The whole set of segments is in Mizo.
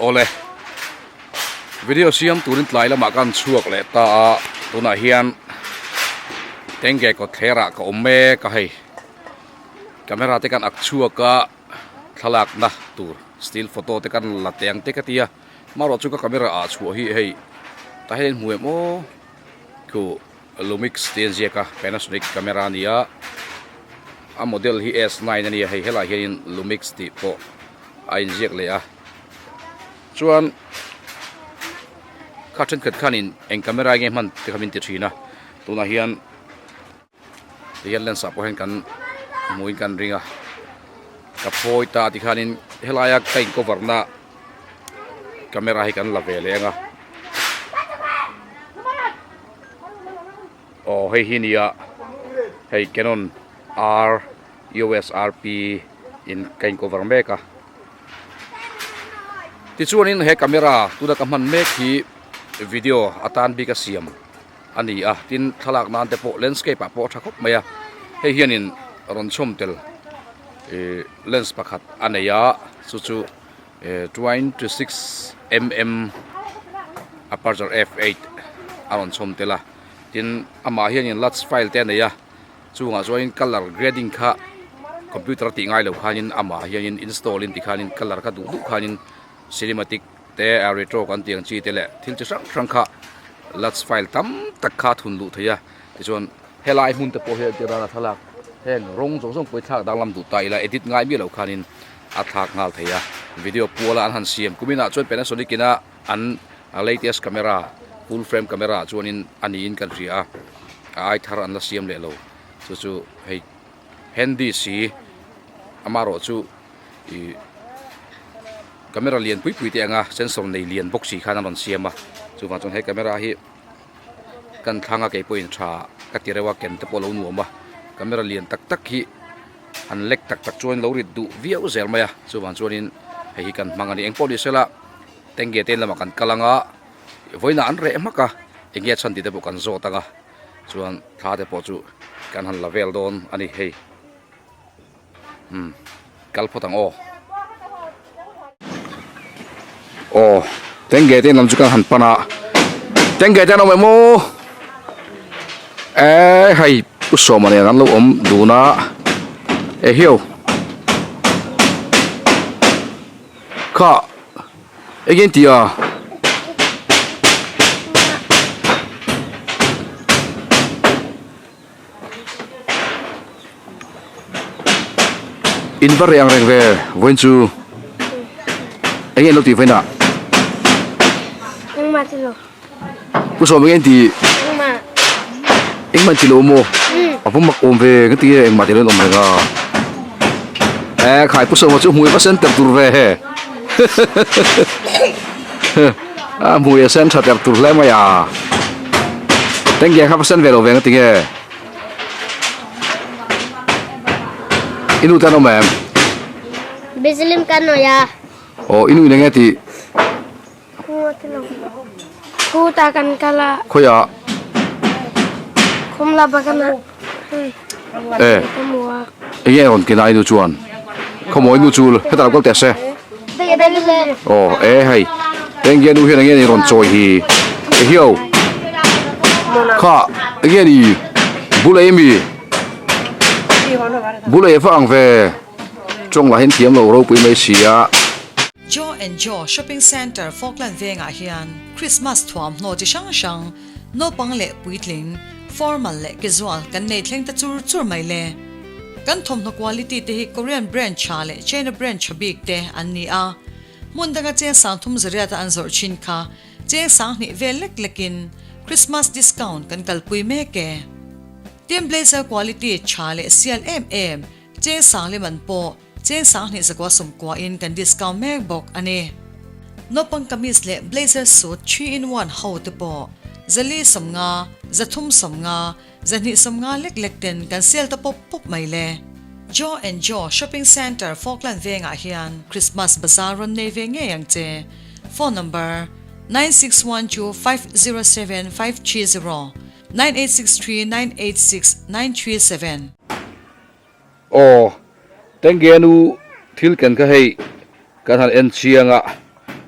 Awle, video siam turin tlai lamah ka han chhuak leh ta a, tunah hian Tengge kawtthlerah ka awm mek a hei, camera te kan ak chhuak a, thlalakna tur still photo te kan la teh ang te ka ti a, marawh chu ka camera ah chhuah hi hei tah hian in hmu em aw khu Lumix tih a inziak a, Panasonic camera a ni a, a model hi S nine a ni a, hei helaiah hianin Lumix tih pawh a inziak leh a, chuan kha thenkhat khanin eng camera nge hman te kha min ti thin a, tunah hian tihian lens ah pawh hian kan hmuhin kan ring a, ka phawi ta tikhanin helaia ka in cover na. Camera hi kan la ve leh ang a aw hei hi nia hei Canon R U_S_R_P in ka in cover mek a tichuanin he camera tuna ka hman mek hi video atan bik a siam a ni a tin thlalak nan te pawh landscape ah pawh a tha khawp mai a hei hianin rawn chhawm tel ihh lens pakhat a nei a chu chu. 26 mm aperture f eight a rawn chhawm tel a tin amah hianin large file te a nei a chungah chuanin colour grading kha computer a tih ngai loh khanin amah hianin install in tikhanin colour kha duh duh khanin cinematic te a retro kan tih ang chi te leh thil chi hrang hrang kha large file tam tak kha a thun luh theih a tichuan helai hmun te pawh hi a entir nana thlalak heng rawng zawng zawng pawh hi thlak danglam duh ta ila edit ngai miah loh khanin a thlak nghal thei a video puala an han siam kuminah chuan Panasonic ina an latest camera full frame camera ah chuanin a niin kan hria a a ai thar an la siam leh lo chu chu hei handy si amaherawh chu ih camera lian pui pui te anga sensor nei lian bawk si khan an rawn siam a chuvang chuan he camera hi kan thlang a kei pawhin tha ka ti reuh a ken te pawh a lo nuam a camera lian tak tak hi an lek tak tak chuan lo rit duh viau zel mai a chuvang chuanin hei hi kan hmang a ni engpawh ni sela tengge te lamah kan kal anga vawiinah an reh hmak a enge a chhan tih te pawh kan zawt ang a chuan thla te pawh chu kan han la vel dawn a ni hei. Umm kal phawt ang aw. Aw tengge te lam chu kan han pan a tengge te an awm em aw eh hei pu sawma nen an lo awm dun a ehiau kha eng nge tih a. In va reh ang reng ve vawiin chu eng nge an lo tih vawiin ah? Engmah ti lo. Pu Sawm eng nge an tih? Engmah. Engmah an ti lo maw? A va mak awm ve ka ti e engmah ti lo an awm reng a. Eh khai Pu Sawma chu hmui va sen ter tur ve he. A hmui a sen tha ter tur hle mai a. Tengge kha va sen ve lo ve nga tinge. I nu te an awm em? Bizilim kan nawi a. Aw i nu in enge tih? Khu a ti lo. Khu ta kan kal a. Khawiah? Khumla bagan ah. Eh. Enge rawn kina i nu chuan? Khawmaw i nu chu hetah lo kal teh se. Aw e hei Tengge nu hian enge ni rawn chawi hi e hiau kha enge ni bul ei ami bul ei va ang ve tawng lah hian thiam lo ropui mai sia. Joe and Joe Shopping Centre Falkland vengah hian Christmas thuamhnaw chi hrang hrang Naupang leh puitling, formal leh casual kan nei thleng ta chur chur mai le. Kan thawmhnaw quality te hi Korean brand tha leh China brand tha bik te an ni a. Hmun danga cheng sang thum zariata an zawrh thin kha cheng sang hnih vel lek lekin Christmas discount kan kalpui mek e. Tin blazer quality tha leh sial em em cheng sang lem an pawh Cheng sanghnih zakua sawmkua in kan discount mek bawk a ni. Naupang kamis leh blazer suit 3 in 1 ho te pawh zali sawmnga, zathum sawmnga, zahnih sawmnga lek lek ten kan sale ta pawp pawp mai le. Joe and Joe Shopping Centre Falkland vengah hian Christmas bazaar rawn nei ve ngei ang che. Phone number, 9612 507530, 9863 986 937. Aw, Tengge nu thil ken kha hei kan han en chiang a,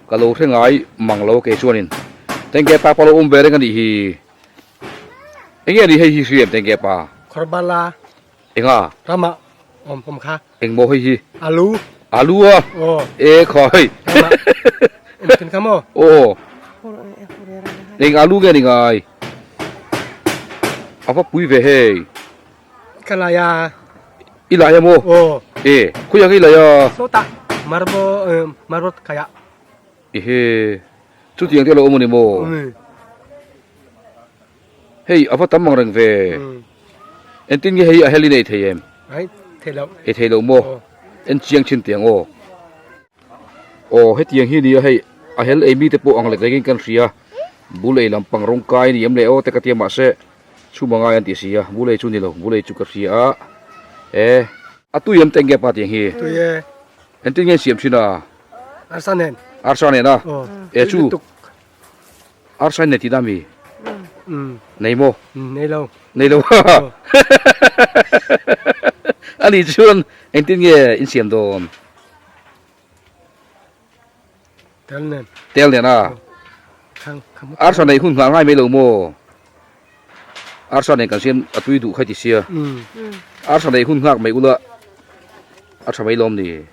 Ka lo hre ngai mang lo kei chuanin Tengge pa pawh lo awm ve reng a nih hi. Enge a nih hei hi hriam Tengge pa? Khawrbala. Enga? Rama awm awm kha. Eng maw hei hi? Alu. Alu a? Aw. E khawi. Rama awm thin kha maw? Aw. Eng alu nge ni ngai? A va pui ve hei. Ka lai a. I lai a maw? Aw. E, khawiah nge i lai a? Sawtah, marble, eh, marble kaiah. Ehe, chutiang te a lo awm a ni maw? Umm. Hei, a va tam ang reng ve. Umm. Engtin nge hei a hel in ei thei em? Ai, thei loh. Ei thei loh maw? Aw. En chiang thin teh ang aw. Aw, hetiang hi nia hei, a hel ei mite pawh ang lek lekin kan hria. Bul ei lampang rawng kai a ni em le aw te ka tia mahse, Chhum a ngai an ti si a, Bulei chu ni lo, Bulei chu ka hria a, e. A tui em teng nge pa tiang hi? Tui e. Engtin nge siam thin a? Arsa nen. Arsa nen a? Aw. E chu. Tui lutuk. Arsa in nei tihna mi? Umm. Nei maw? Nei lo. Nei lo. Aw. Ani chuan engtin nge in siam dawn? Tel nen. Tel nen a. Arsa nei hun nghah ngai mai lo maw? Arsa nei kan siam a tui duh khai ti sia. Arsa nei hun nghak mai ula a tha mai lawm ni.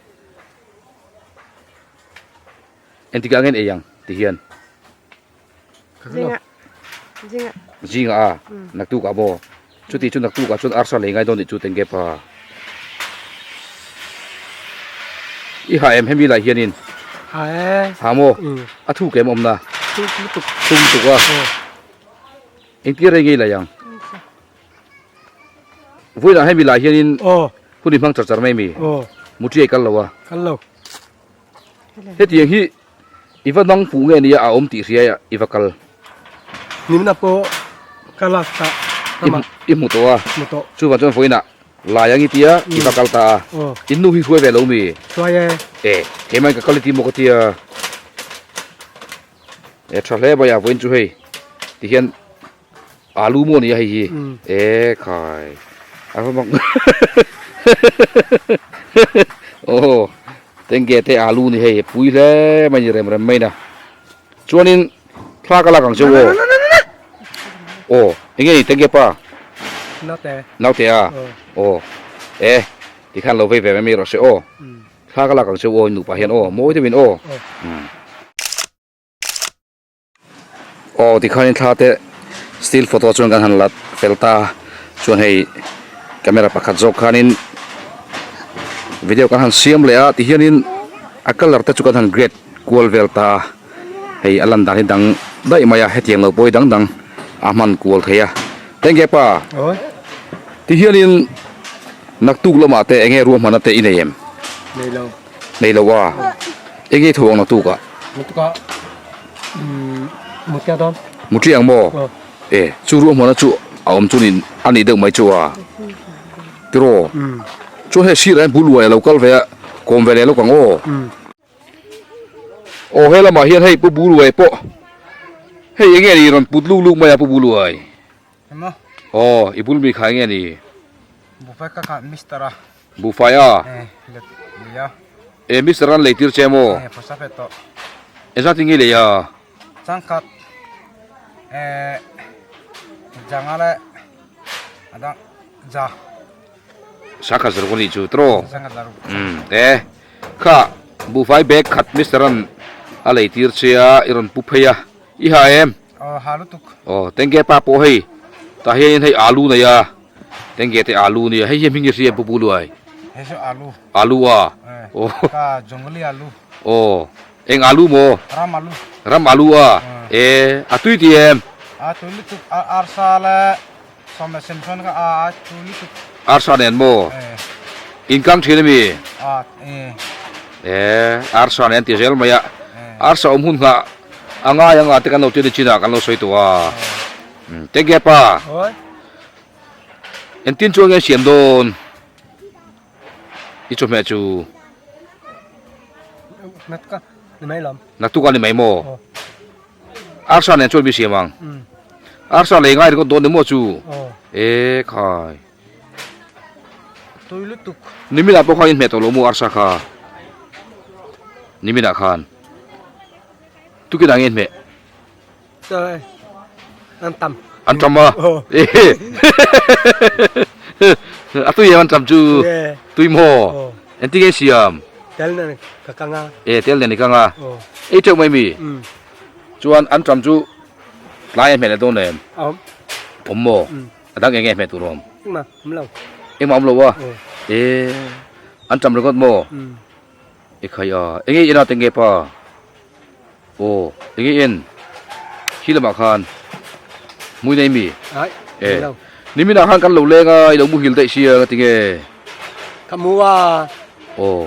Engtikah ngen ei ang ti hian. Zinga. Zinga. Zinga a. Naktuk ah maw? Chuti chu naktuk ah chuan arsa lei ngai dawn tih chu tengge pa. I ha em hemi lai hianin? Ha e. Ha maw? A thuk em awmna? Thuk lutuk. Thuk lutuk a. Engtia rei ngei lai ang? Vawiinah hemi lai hianin hun i hmang char char mai mi? Muṭi ai kal lo a? Kal lo. Hetiang hi i va nang fuh nge nia a awm tih hria i va kal. Nimna pawh ka lak ta rama. I hmu tawh a. Hmu tawh. Chuvang chuan vawiinah lai ang i tia i va kal ta a. In nu hi hruai ve lo mi? Hruai e. E, keimah in ka kal i ti maw ka tia. E tha hle mai a vawiin chu hei tihian Alu maw nia hei hi e khai a va mak aw tengge te alu ni hei pui hle mai ni rem rem mai na chuanin thla ka lak ang che aw aw enge ni tengge pa naute naute a aw e tikhan lo vei ve mai mai rawh se aw thla ka lak ang che aw nupa hian aw mawi deuhin aw. Aw tikhanin thla te still photo chuan kan han la fel ta chuan hei camera pakhat zawk khanin video kan han siam leh a tihianin a colour te chu kan han grade kual vel ta a hei a lan dan hi dang daih mai a hetiang lo pawh hi dang dang a hman kual thei a tengge pa tihianin naktuk lamah te enge ruahmanna te i nei em? Nei lo a enge i tho ang naktuk ah? Naktuk ah Mutria dawn. Mutria ang maw? E, chu ruahmanna chu a awm chu ni a nih deuh mai chu a. Tiraw? Chuan hei sirah hian bul uai a lo kal ve a, kawm ve leh lawk ang aw. Aw he lamah hian hei pu bul uai pawh hei enge ni rawn put luk luk mai a pu bul uai. Emaw? Aw, i bul mi kha enge ni? Buhfai ka kha Mister a. Buhfai a? E, let lei a. E, Mister an lei tir che maw? E, pawisa fe tawh. Engzat in nge lei a? Changkhat, e, janga leh a dang ja. Sangkhat zaruk a nih chu tiraw? Sangkhat zaruk. Umm, e, kha buhfai bag khat Mister an a lei tir che a, i rawn pu phei a, i ha em? Aw ha lutuk. Aw tengge pa pawh hei tah hianin hei alu nei a tengge te alu nia hei hi hming hi hria pu pu luai. Hei chu alu. Alu a. Aw ka jungli alu. Aw eng alu maw? Ram alu. Ram alu a e a tui ti em? A tui lutuk arsa le sawm leh sem chuan ka a a tui lutuk. Arsa nen maw? In kang thin ami? A e. E arsa nen ti zel mai a arsa awm hun nghah A ngai anga te kan lo tir chinah kan lo sawi tawh a. Tengge pa. Engtin chuan nge siam dawn? I chawhmeh chu. Naktuk ni mai lam. Naktuk a ni mai maw? Arsa nen chuan mi siam ang. Arsa lei ngai ringawt dawn ni maw chu? E khai. Tui lutuk. Niminah pawh khan inhmeh tawh lo maw arsa kha? Niminah khan. Tukin ah nge hmeh? An tam. An tam a? A tui em an tam chu? Tui maw? Engtin nge siam? Tel nen ka kang a. E tel nen i kang a. Ei teuh mai mi? Chuan an tam chu tlai a hmeh leh dawn em? Awm. Awm maw? A dang eng nge hmeh tur awm? Engmah awm lo. Engmah awm lo a? E an tam ringawt maw? I khai a, enge i en a tenge pa? Aw, enge i en? Khi lamah khan hmui nei mi? Ai, e, niminah khan kan lo leng a, i lo muhil daih sia ka ti nge? Ka mu a. Aw,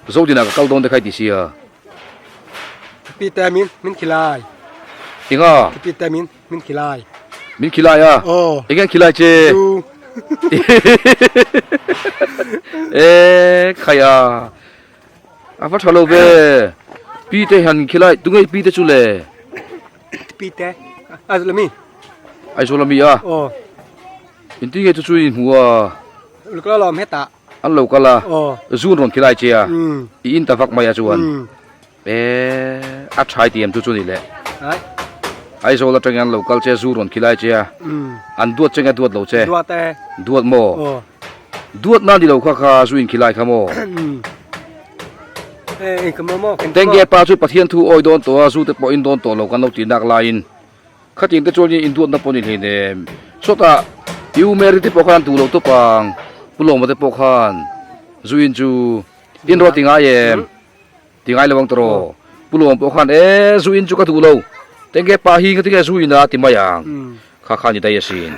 Zodinah ka kal dawn te kha i ti sia. Ka pi te min, min khilai. Enga? Ka pi te min. Min khilai. Min khilai a? Aw. Enge an khilai che? Zu. E khai a. A va tha lo ve. Pi te han khilai tunge pi te chu le? Pi te. Aizawl ami. Aizawl ami a? Aw. Inti nge chu chu in hmu a? Lo kal alawm hetah. An lo kal a. Aw. Zu an rawn khilai che a. I in ta vak mai a chuan. E a thai ti em chu chu ni le. Ai. Aizawl atangin an lo kal che zu rawn khilai che a. An duat che nge duat lo che? Duat e. Duat maw? Aw. Duat na ni lo kha kha zu in khilai kha maw? E ka maw maw. Tengge pa chu Pathian thu awi dawn tawh a zu te pawh in dawn tawh lo kan lo ti nak laiin Khatiang te chuan in duatna pawh ni hlei nem. Sawtah I U Mary te pawh khan an duh lo tawp ang, Pu Lawma te pawh khan zu in chu in rawh ti ngai em? Ti ngai lo ang tawh. Pu Lawma pawh khan e zu in chu ka duh lo, tenge pa hi ngatinge zu in a ti mai ang. Kha kha ni daih asin.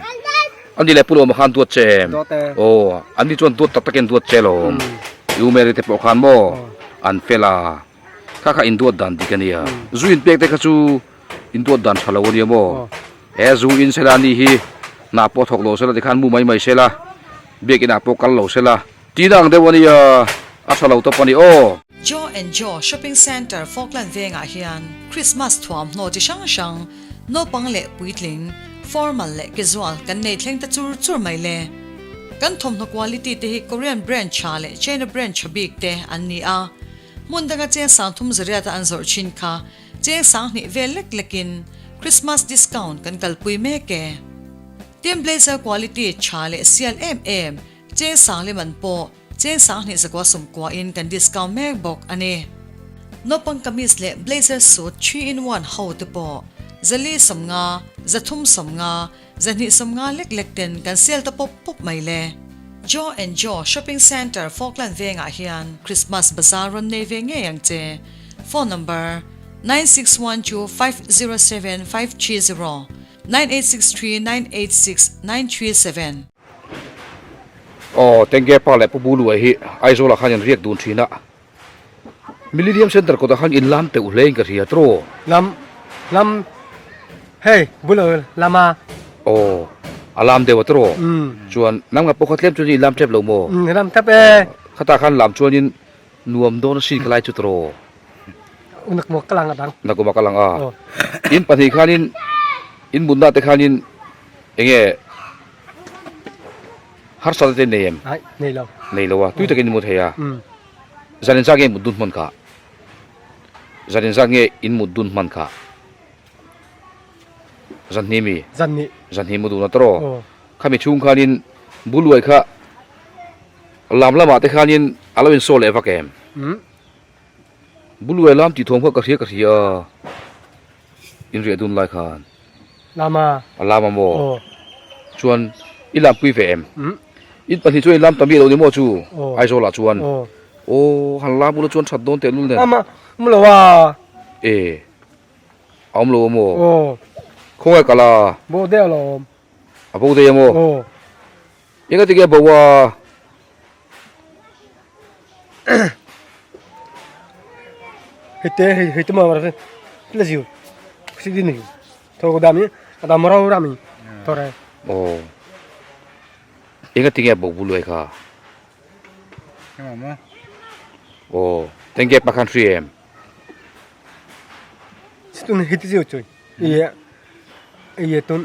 Ani leh Pu Lawma khan duat che em? Aw, anni chuan duat tak takin duat che lawm. I U Mary te pawh khan maw an fel a, kha kha in duat dan dik a nia. Zu in pek te kha chu In duat dan tha lo a nia maw? He zu in sela ni hi hna pawh thawk lo sela tikhan mu mai mai sela, biakinah pawh kal lo sela tih ang deuh a nia, a tha lo tawp a ni aw. Joe and Joe Shopping Centre Falkland vengah hian Christmas thuamhnaw chi hrang hrang, naupang leh puitling, formal leh casual kan nei thleng ta chur chur mai le. Kan thawmhnaw quality te hi Korean brand tha leh China brand tha bik te an ni a, hmun danga cheng sangthum zariata an zawrh thin kha Cheng sanghnih vel lek lekin Christmas discount kan kalpui mek e. Tin blazer quality tha leh sial em em cheng sangli man pawh cheng sanghnih zakua sawmkua in kan discount mek bawk a ni. Naupang kamis leh blazer suit 3 in 1 ho te pawh zali sawmnga, zathum sawmnga, Zahnih sawmnga lek lek ten kan sel ta pawp pawp mai le. Joe and Joe Shopping Centre Falkland vengah hian Christmas Bazaar rawn nei ve ngei ang che. Phone number, 961250 7530, 9863 986 937. Aw, Tengge pa leh Pu Buluai hi Aizawl ah khan in riak dun thin a. Millennium Centre kawtah khan in lam teuh hle in ka hria tawh. Lam, lam, hei bul lam a. Aw, a lam deuh a tawh. Chuan nangmah pawh kha tlem chuan in lam tep lo maw? Umm, lam tep e. Khatah khan lam chuanin nuam dawn asin ka lai chu tawh. Nakuma ka lang a dang. Nakuma ka lang a. In pahnih khanin in mutna te khanin enge Harsat te nei em? Ai, nei lo. Nei lo a, tui takin i mu thei a. Zanin zat nge i mut dun hman kha? Zanin zat nge in mut dun hman kha? Zanhnih mi? Zanhnih. Zanhnih mu dun a tawh. Aw. Khami chhung khanin buluai kha lam lamah te khanin a lo insaw leh vak em? Buluai lam tih thawm kha ka hria ka hria a, in riah dun lai khan. Lama. A lama maw? Aw. Chuan i lampui ve em? Umm. In pahnih chuan i lam ta miah lo ni maw chu? Aw. Aizawl ah chuan. Aw. Aw, han lam ula chuan that dawn tehlul nen. Ama, awm lo a. E, a awm lo a maw? Aw. Khawngaih kal a? Bo deuh alawm. A bo deuh a maw? Aw. Enga ti nge bo a? Hete hete ma war la ziu si din ni to ko dami adam rau rami to re oh enga ti nge bo bulu ai kha Ema mo oh tenge pakhan hri em tun hiti ziu chui Iye iye tun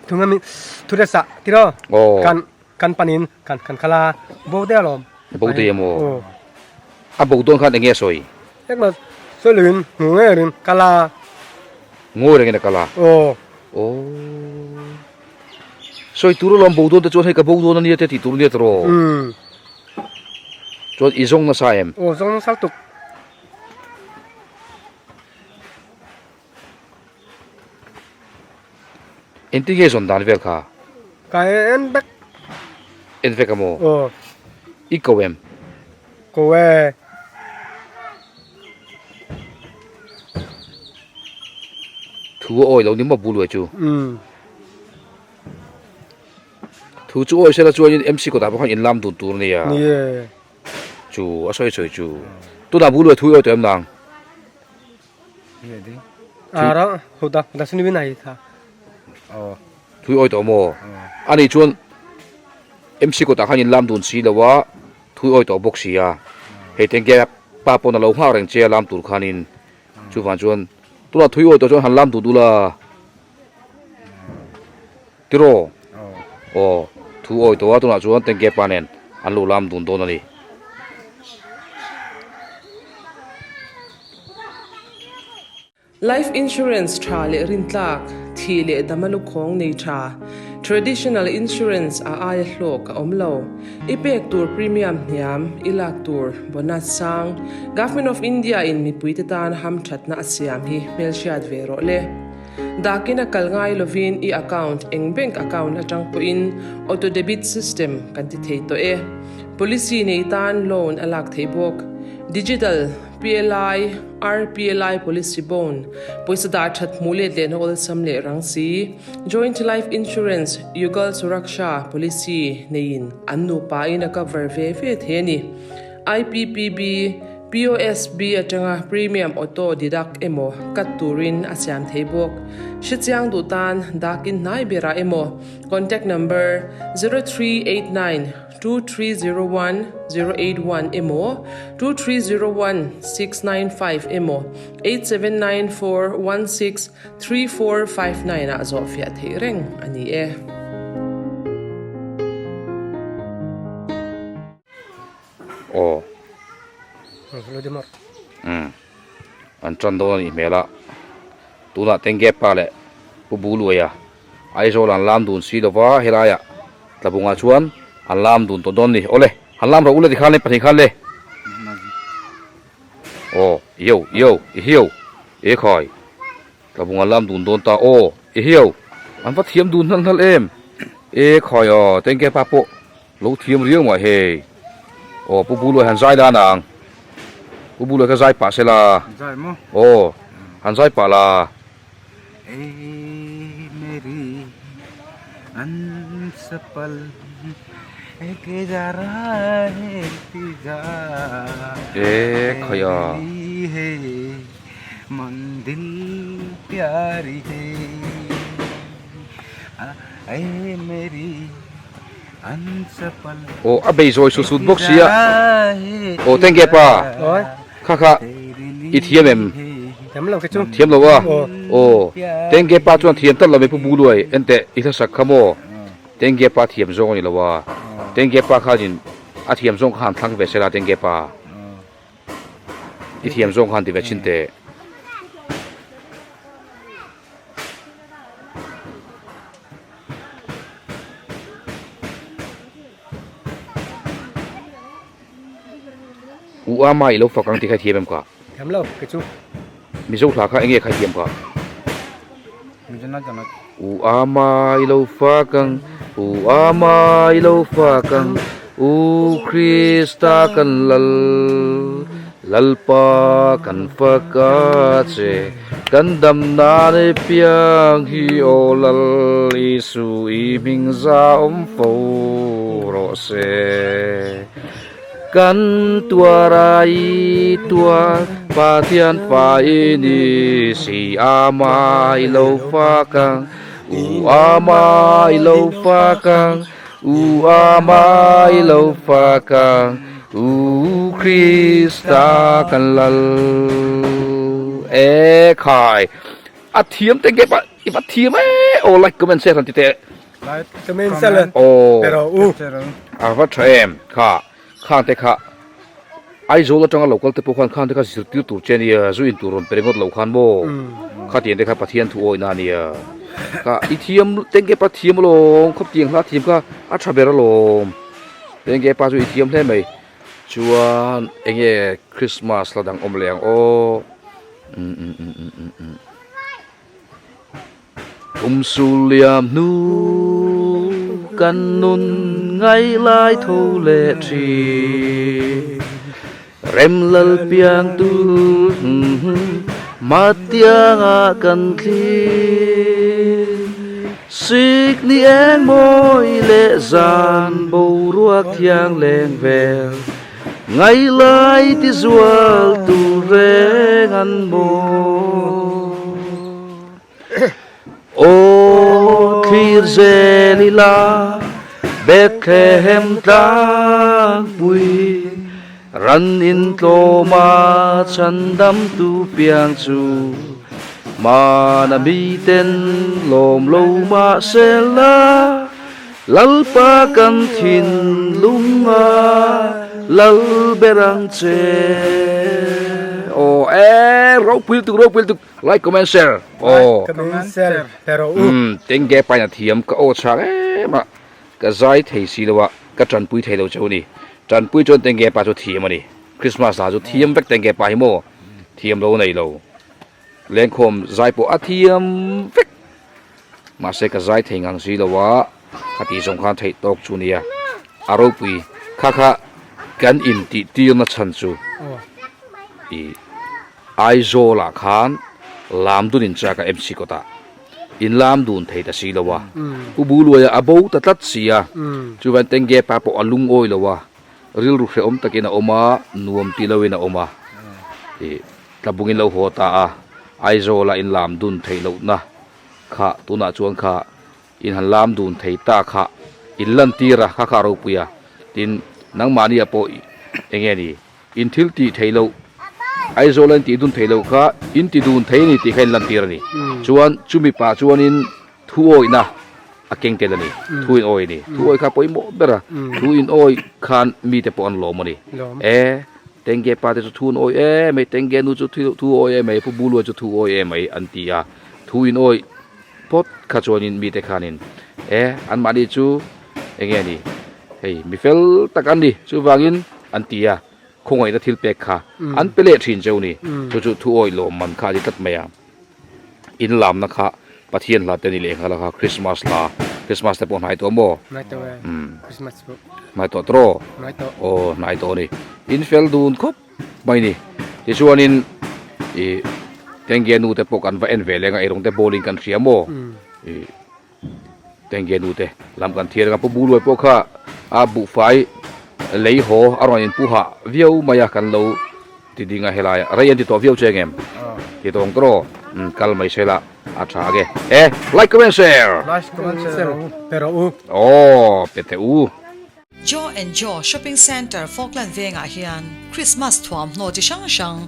tunga mi thura sa tiro kan kan panin kan kan khala bo de alom bo de mo a bo don khan enge soi. Engmah sawi loin hmu ngei rin kal a. Ngawi rengin a kal a? Aw. Aw. Sawi tur alawm bo dawn te chuan hei ka bo dawn ania te tih tur ania tiraw? Umm. Chuan i zawng nasa em? Aw zawng nasa lutuk. Engtin nge zawn dan vel kha? Ka en vek. En vek a maw? Aw. I ko em? Ko e. Thu a awi lo ni maw Buluai chu? Umm. Thu chu awi sela chuanin MC kawtah pawh khan inlam dun tur a nia. Ni e. Chu a sawi sawi chu. Tunah Buluai thu i awi tawh em nang? Thui awi tawh maw? Ani chuan MC kawtah khan in lam dun si lo a, thui awi tawh bawk si a. Hei tengke pa pawn a lo nghak reng che a lam tur khanin. Chuvang chuan tunah thui awi tawh chuan han lam duh duh la. Tiraw? Aw, thu awi tawh a tunah chuan tengke pa nen an lo lam dun dawn a ni. Life insurance tha leh rintlak, thih leh dama lukhawng nei tha, traditional insurance a aia hlawk a awm lo. I pek tur premium hniam, i lak tur bonus sang, Government of India in mipuite tan hamthatna a siam hi hmelhriat ve rawh le. Dakin a kal ngai lovin i account eng bank account atang pawhin auto debit system kan ti thei tawh e. Policy nei tan loan a lak theih bawk. Digital, PLI, RPLI policy bond, pawisa dah that hmuh let lehna awlsam leh rang si, Joint Life Insurance, Yugal Suraksha policy neiin an nupa in a cover ve ve thei a ni. IPPB, POSB atanga premium auto deduct emaw cut turin a siam thei bawk. Hrechiang duh tan dakin hnai berah emaw contact number 0389 2301 081 emaw 2301 695 emaw 8794 16 3459 ah zawhfiah theih reng a ni e. Aw umm an tan dawn a nih hmel a tunah Tengge pa leh Pu Buluaia Aizawl an lam dun si lova helaiah Tlabungah chuan an lam dun tawh dawn a ni awle han lam rawh u le tikhan le pahnih khan le aw yo yo i hiau e khai. Tlabung a lam dun dawn ta aw i hiau an va thiam dun hnalh hnalh em e khawi aw tengke pa pawh lo thiam riau mai hei aw pu buluai han zai dan ang pu buluai kha zai pah se la aw han zai pah la. E khawi aw. Aw a bei zawi sut sut bawk sia aw tengge pa kha kha i thiam em thiam lo a aw tengge pa chuan thiam tlat lo mai pu buluai enteh i hlasak kha maw tengge pa thiam zawng a ni lo a tengge pa khanin a thiam zawng kha han thlang ve sela tengge pa. I thiam zawng khan ti ve thin teh. U ama i lo fak ang ti kha i thiam em ka? Thiam lo ke chu. Mizo hla kha enge kha i thiam ka? U ama i lo fak ang, U ama i lo fak ang, U Krista kan lal, Lalpa kan fak a che, Kan dam nan i piang hi aw Lal Isu i hming za awm fo rawh se. Kan tuar a i tuar Pathian fa i ni si a mai lo fak ang U a mai lo fak ang U a mai lo fak ang U Krista kan lal E khai a thiam te nge pa i va thiam e aw like comment share han ti teh. Aw a va tha em kha khang te kha. Aizawl atanga lo kal te pawh khan khan te kha zirtir tur che ania zu in tur rawn pe ringawt lo khan maw khatiang te kha Pathian thu awihna ania ka i thiam tengge pa thiam alawm khawp tiang hla thiam kha a tha ber alawm tengge pa chu i thiam hle mai chuan enge Christmas la dang awm leh ang aw umm umm umm umm umm. Kum sul liam hnu kan nun ngai lai tho leh thin. Rem lal piang tur hmatianga kan thlir. Sik ni eng mawi leh zan boruak thiang leng vel. Ngai lai ti zual tur reng an maw. Aw thlir zel ila Bethlehem tlangpui Ran in tlawma chhandamtu piang chu Hmana miten lawm lo mahsela Lalpa kan thinlunga lal ber ang che. Aw e ropui lutuk ropui lutuk like comment share aw. Like comment share pe rawh u. Umm tengge paina thiam ka aw chhak em a ka zai thei si lo a ka tanpui thei lo cheu ni tanpui chuan tengge pa chu thiam a ni Christmas hla chu thiam vek tengge pa hi maw thiam lo nei lo lengkhawm zai pawh a thiam vek. Mahse ka zai thei ngang si lo a, ka tih zawng khan theih tawk chu nia. A ropui kha kha kan intih tirna chhan chu i Aizawl ah khan lam dun in chak a MC kawt ah in lam dun thei ta si lo a. Pu Buluaia a bo ta tlat si a, chuvan Tengge pa pawh a lungawi lo a, rilru hrehawm takin a awm a, nuam ti loin a awm a. I Tlabungin lo haw ta a, Aizawla in lam dun theih lohna kha tunah chuan kha in han lam dun thei ta kha in lantir a, kha kha a ropui a, tin nangmahnia pawh eng nge ni in thil tih theih loh Aizawla in tih dun theih loh kha in ti dun thei a ni tih kha in lantir a ni. Chuan chumi pah chuanin thu awihna a keng tel a ni, thu in awi a ni, thu awi kha pawimawh ber a, thu in awi khan mite pawh an lawm a ni. E Tengge pa te chu thu an awi em mai, Tengge nu chu thu awi em mai, Pu Bulua chu thu awi em mai an ti a, thu in awi phawt kha chuanin mite khanin e anmahni chu eng nge ni hei mi fel tak an ni chuvangin an ti a, khawngaihna thil pek kha an pe leh thin cheu ni, chu chu thu awi lawm man kha a ni tlat mai a. In lamna kha Pathian hla te ni leh nghal a kha Christmas hla Christmas te pawh hnai tawh maw? Hnai tawh e Christmas pawh. Hnai tawh tawh raw? Hnai tawh. Aw hnai tawh a ni. In fel dun khawp mai ni. Tichuanin ih Tengge nu te pawh kan va en ve leng a eirawng te bawlin kan hria maw? Ih Tengge nu te lam kan thiar ang a Pu Buluai pawh kha a buhfai lei haw a rawn inpuha viau mai a kan lo Ti ding a helai ah rei an ti tawh viau che ngem? Ti tawh ang tawh umm kal mai se la a tha age e like comment share. Like comment share pe rawh u. Aw pe teh u. Joe and Joe Shopping Centre Falkland vengah hian Christmas thuamhnaw chi hrang hrang,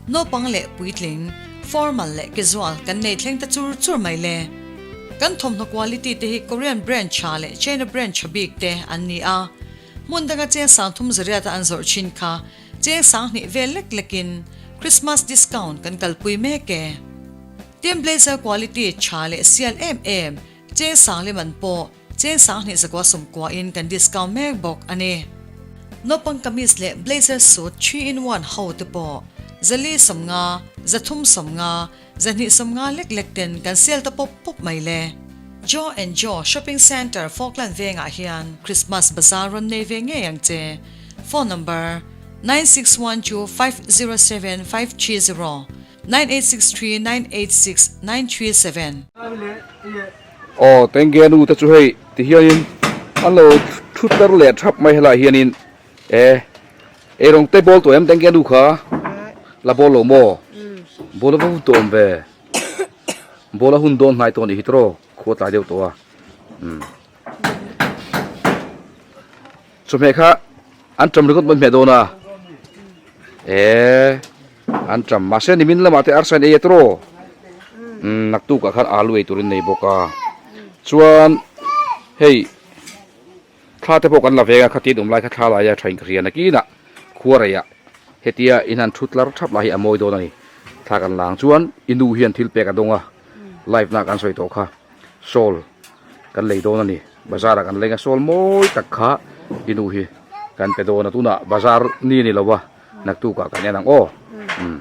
naupang leh puitling, formal leh casual kan nei thleng ta chur chur mai le. Kan thawmhnaw quality te hi Korean brand tha leh China brand tha bik te an ni a. Hmun danga cheng sangthum zariata an zawrh thin kha Cheng sanghnih vel lek lekin Christmas discount kan kalpui mek e. Team Blazer quality tha leh sial em em cheng sang lem an pawh cheng sanghnih zakua sawmkuain kan discount mek bawk a ni. Naupang kamis leh blazer suit 3 in 1 ho te pawh zali sawmnga, zathum sawmnga, zahnih sawmnga lek lek ten kan sel ta pawp pawp mai le. Joe and Joe Shopping Centre Falkland vengah hian Christmas bazaar rawn nei ve ngei ang che. Phone number, 961250 7530, 9863 986 937. Aw Tengge nu te chu hei ti hianin an lo thu tar leh thap mai helaiah hianin e eirawng te bawl tawh em Tengge nu kha la bawl lo maw bawl a va hun tawh awm ve bawl a hun dawn hnai tawh a nih hi tawh khua tlai deuh tawh a umm. Chawhmeh kha an ṭam ringawt mai hmeh dawn a, eee an ṭam mahse nimin lamah te arsa in ei a tawh umm naktukah khan alu ei turin nei bawk a chuan hei thla te pawh kan la veng a khatin awm lai kha thla lai a tha in ka hria nakinah khua reiah. Hetia in han thu tlar thap lah hi a mawi dawn a ni. Thla kan la ang chuan i nu hian thil pek a dawng a, live na kan sawi tawh kha shawl kan lei dawn a ni. Bazar ah kan leng a shawl mawi tak kha i nu hi kan pe dawn a, tunah bazar ni a ni lo a, naktuk ah kan en ang aw. Umm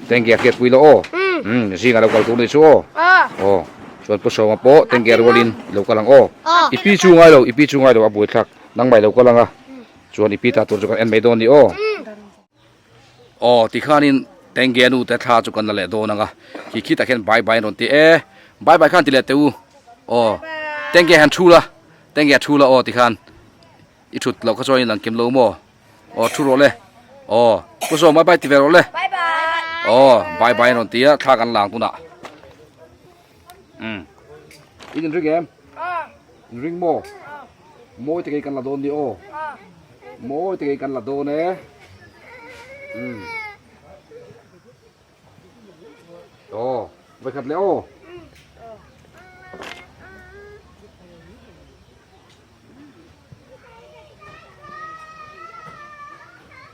Tengge a hriat pui lo aw. Umm zingah lo kal tur ni chu aw. Aw chuan Pu Sawma pawh Tengge rualin i lo kal ang aw. I pi chu ngai lo, i pi chu ngai lo a buaithlak nangmah i lo kal ang a. Chuan i pi ta tur chu kan en mai dawn ni aw. Aw tikhanin Tengge nu te thla chu kan la leh dawn ang a. Khi khitah khian bye bye an rawn ti e. Bye bye khan ti leh teh u. Aw Tengge han thu la, Tengge a thu la aw tikhan i thut loh kha chuan i lang kim lo maw. Aw thu rawh le. Aw Pu Sawm bye bye ti ve rawh le. Bye bye. Aw bye bye an rawn ti a thla kan la ang tunah. Umm in inring em? Inring maw? Mawi te kei kan la dawn ni aw. Mawi te kei kan la dawn e. Umm. Aw vawikhat leh aw.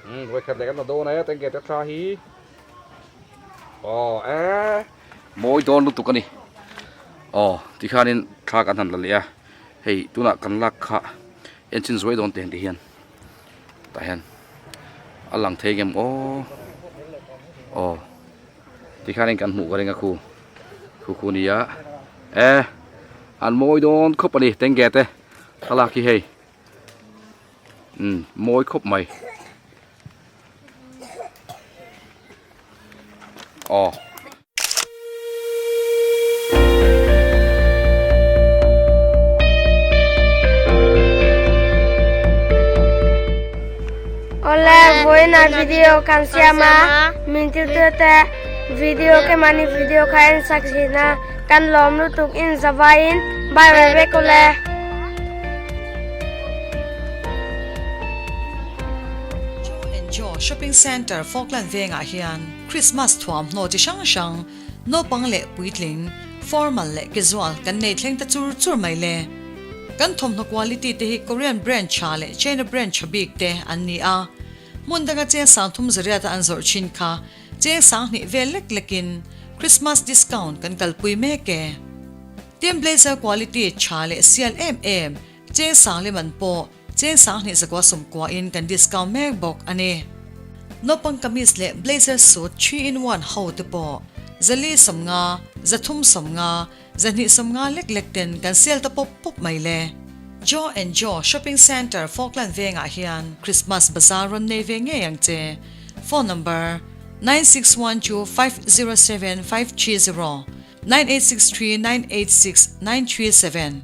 Umm vawikhat leh kan la dawn e tengge te thla hi. Aw e mawi dawn lutuk a ni. Aw tikhanin thla kan han la leh a hei tunah kan lak kha engine zuai dawn teh hian tah hian a lang thei ngem aw aw tikhanin kan hmuh ka ring a khu khu khu nia e an mawi dawn khawp a ni tengge te thlalak hi hei umm mawi khawp mai aw. Awle vawiinah video kan siam a, min tiltu te video kemahni video kha en sak thin a, kan lawm lutuk in zavaiin bye bye vek awle. Joe and Joe Shopping Centre Falkland vengah hian Christmas thuamhnaw chi hrang hrang, naupang leh puitling, formal leh casual kan nei thleng ta chur chur mai le. Kan thawmhnaw quality te hi Korean brand tha leh China brand tha bik te an ni a. Hmun danga cheng sang thum zariata an zawrh thin kha cheng sang hnih vel lek lekin Christmas discount kan kalpui mek e. Tin blazer quality tha leh sial em em cheng sang lem an pawh Cheng sanghnih zakua sawmkuain kan discount mek bawk a ni. Naupang kamis leh blazer suit 3 in 1 ho te pawh zali 50, zathum 50, zahnih 50 lek lek ten kan sale ta pawp pawp mai le. Joe and Joe Shopping Centre Falkland vengah hian Christmas bazaar rawn nei ve ngei ang che. Phone number, 9612507530, 9863986937.